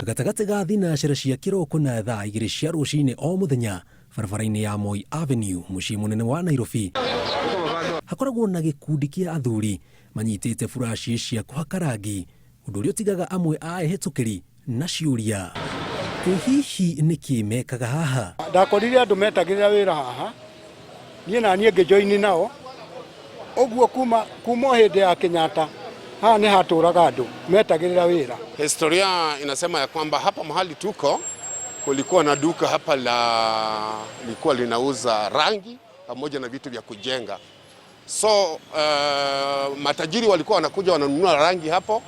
Gatagatĩ ga thinacara cia kĩroko na thaa igĩrĩ cia rũcinĩ o mũthenya barabara-inĩ ya Moi Avenue mũciĩ mũnene wa Nairobi hakoragwo na gĩkundi kĩa athuri manyitĩte buraci cia kũhaka rangi, ũndũ ũrĩa ũtigaga amwe a ehĩtũkĩri na ciũria. Ĩ hihi nĩkĩ mekaga haha? Ndakorire andũ metagĩrĩra wĩra haha, niĩ na niĩ ngĩjoini nao. Ũguo kuma kuma o hĩndĩ ya Kenyatta haha nĩ hatũraga andũ metagĩrĩra wĩra. Historia inasema ya kwamba hapa mahali tuko kulikuwa na duka hapa la likuwa linauza rangi pamoja na vitu vya kujenga. So matajiri walikuwa wanakuja wananunua rangi hapo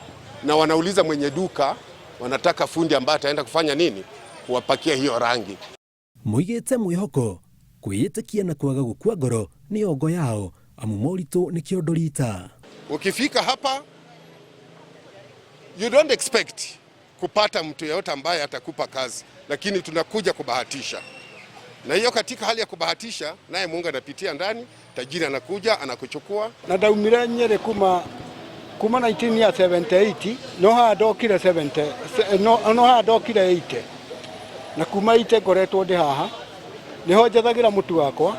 na wanauliza mwenye duka wanataka fundi ambaye ataenda kufanya nini, kuwapakia hiyo rangi. Moigĩte mwĩhoko kwĩĩtĩkia na kwaga gũkua ngoro nĩyo ngo yao amu moritũ nĩ kĩondo rita. Ukifika hapa you don't expect kupata mtu yeyote ambaye atakupa kazi, lakini tunakuja kubahatisha, na hiyo katika hali ya kubahatisha, naye Mungu anapitia ndani, tajiri anakuja anakuchukua. Na ndaumire Nyeri kuma 1978, no haha ndokire 70, no haha ndokire 80, na kuma 80 ngoretwo ndĩ haha, niho njethagira mũtu wakwa,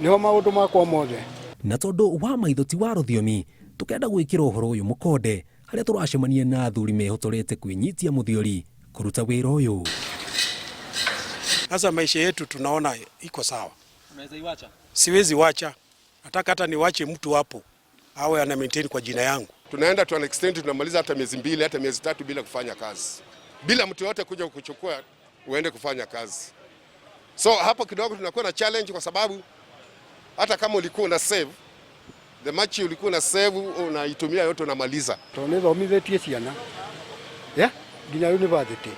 niho maũndũ makwa mothe. Na tondũ wa maitho ti wa rũthiomi, tũkenda gwĩkĩra ũhoro ũyũ mũkonde harĩa tũracemania na athuri mehotorete kwĩnyitia mũthiori kũruta wĩra ũyũ. Sasa maisha yetu tunaona iko sawa. Unaweza iwacha? Siwezi wacha, nataka hata niwache mtu hapo awe ana maintain kwa jina yangu. Tunaenda to an extent tunamaliza hata miezi 2, hata miezi 3 bila kufanya kazi, bila mtu yote kuja kukuchukua uende kufanya kazi. So hapo kidogo tunakuwa na challenge, kwa sababu hata kama ulikuwa una save the much ulikuwa una save unaitumia yote unamaliza. Tondũ nĩ thomithĩtie ciana yeah, nginya university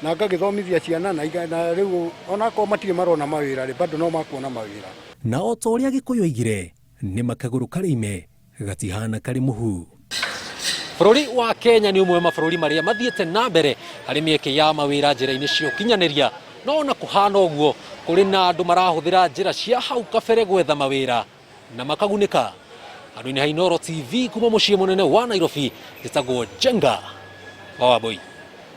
na ngagĩthomithia ciana na rĩu onakorwo matirĩ marona mawĩra rĩ, bado no makuona mawĩra. Na o ta ũrĩa Gĩkũyũ oigire, nĩ makagũrũ karĩ ime gatihana karĩ mũhu. Bũrũri wa Kenya nĩ ũmwe wa mabũrũri marĩa mathiĩte na mbere harĩ mĩeke ya mawĩra njĩra-inĩ cia ũkinyanĩria, no ona kũhana ũguo kũrĩ na andũ marahũthĩra njĩra cia hau kabere gwetha mawĩra na makagunĩka. Handũ-inĩ ha Inooro TV kuma mũciĩ mũnene wa Nairobi, njĩtagwo Njenga wa Wambui.